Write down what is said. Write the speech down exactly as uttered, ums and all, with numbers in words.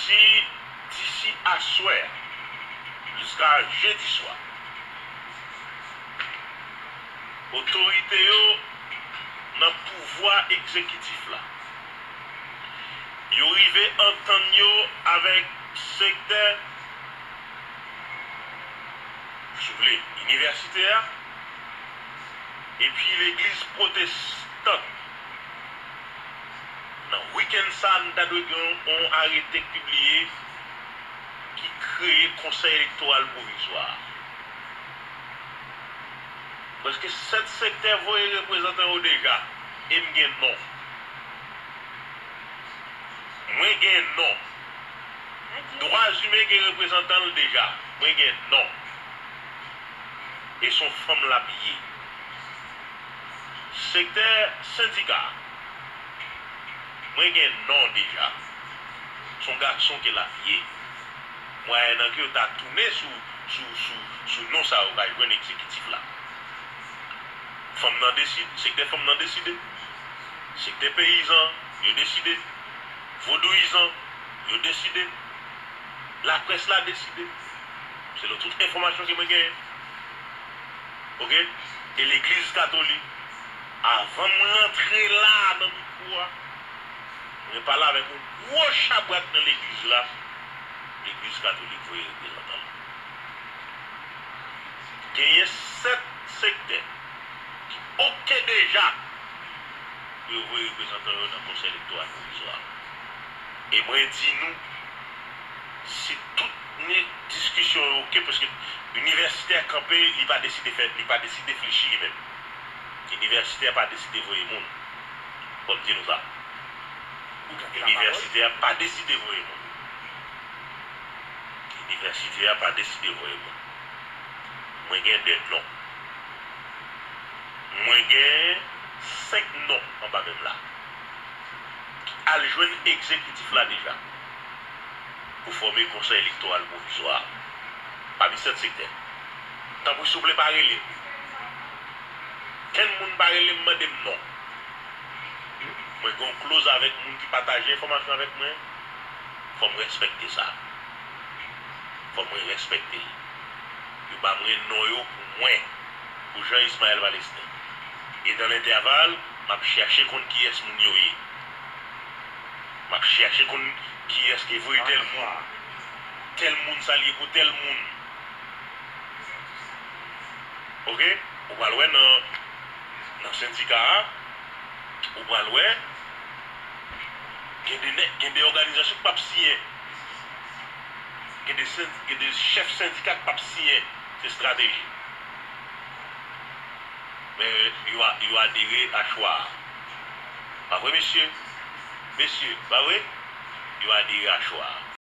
Si disi aswè a jiska jedi swa, otorite yo nan pouvwa egzekitif la, yo rive antann yo avèk sektè, si w vle, inivèsitè a, epi legliz pwotestan. Nan wikenn sa a, nou ta dwe gen yon, yon arete k pibliye ki kreye Konsèy Elektoral Pwovizwa. Prèske sèt sektè voye reprezantan yo deja, e m gen non. Mwen gen non. Dwa Imen gen reprezantan l deja. Mwen gen non. E s on fanm l ap ye. Sektè sendika, mwen gen non deja. S on gason ke l ap ye. Mwayennan ke yo ta tounen sou, sou, sou, sou non sa yo ka jwenn egzekitif la. Fanm nan deside, sektè fanm nan deside. Sektè peyizan, yo deside. Vodouyizan, yo deside. Laprès la deside. Selon tout enfòmasyon ke mwen genyen. Oke? E legliz katolik, avan m rantre la nan mikwo a, mwen pale avèk yon gwo chabrak nan legliz la. Legliz katolik voye reprezantan l. Genyen sèt sektè ki oke deja pou yo voye reprezantan yo nan Konsèy Elektoral Pwovizwa. E mwen di nou, si tout ni-, diskisyon yo oke, paske inivèsitè kanpe, li pa deside fè, li pa deside flechi li menm. Inivèsitè pa deside voye moun. Bon, m di nou sa. Inivèsitè pa deside voye moun. Inivèsitè a pa deside voye moun. Mwen gen de non. Mwen gen senk non anba men m la ki al jwenn egzekitif la deja pou fòme Konsèy Elektoral Pwovizwa a pami sèt sektè. Tanpri, souple, pa rele m. Kenn moun pa rele m, mande m non. Mwen gen yon kloz avèk moun ki pataje enfòmasyon avèk mwen. Fò m respekte sa. Fò mwen respekte l. Yo ba mwen non yo pou mwen, pou Jean Ismaël Palestin. E dan lentèval, m ap chèche konn kiyès moun yo ye. M ap chèche konn kiyès ki voye tèl moun. Tèl moun sa l ye pou tèl moun. Oke? Ou pral wè nan, nan sendika a, ou pral wè, gen de nèg, gen de òganizasyon k p ap siyen. Gen de sen-, gen de chèf sendika k p ap siyen. Se estrateji. Men yo a-, yo adere a chwa a. Pa vre, mesye? Mesye, pa vre? Yo adere a chwa a.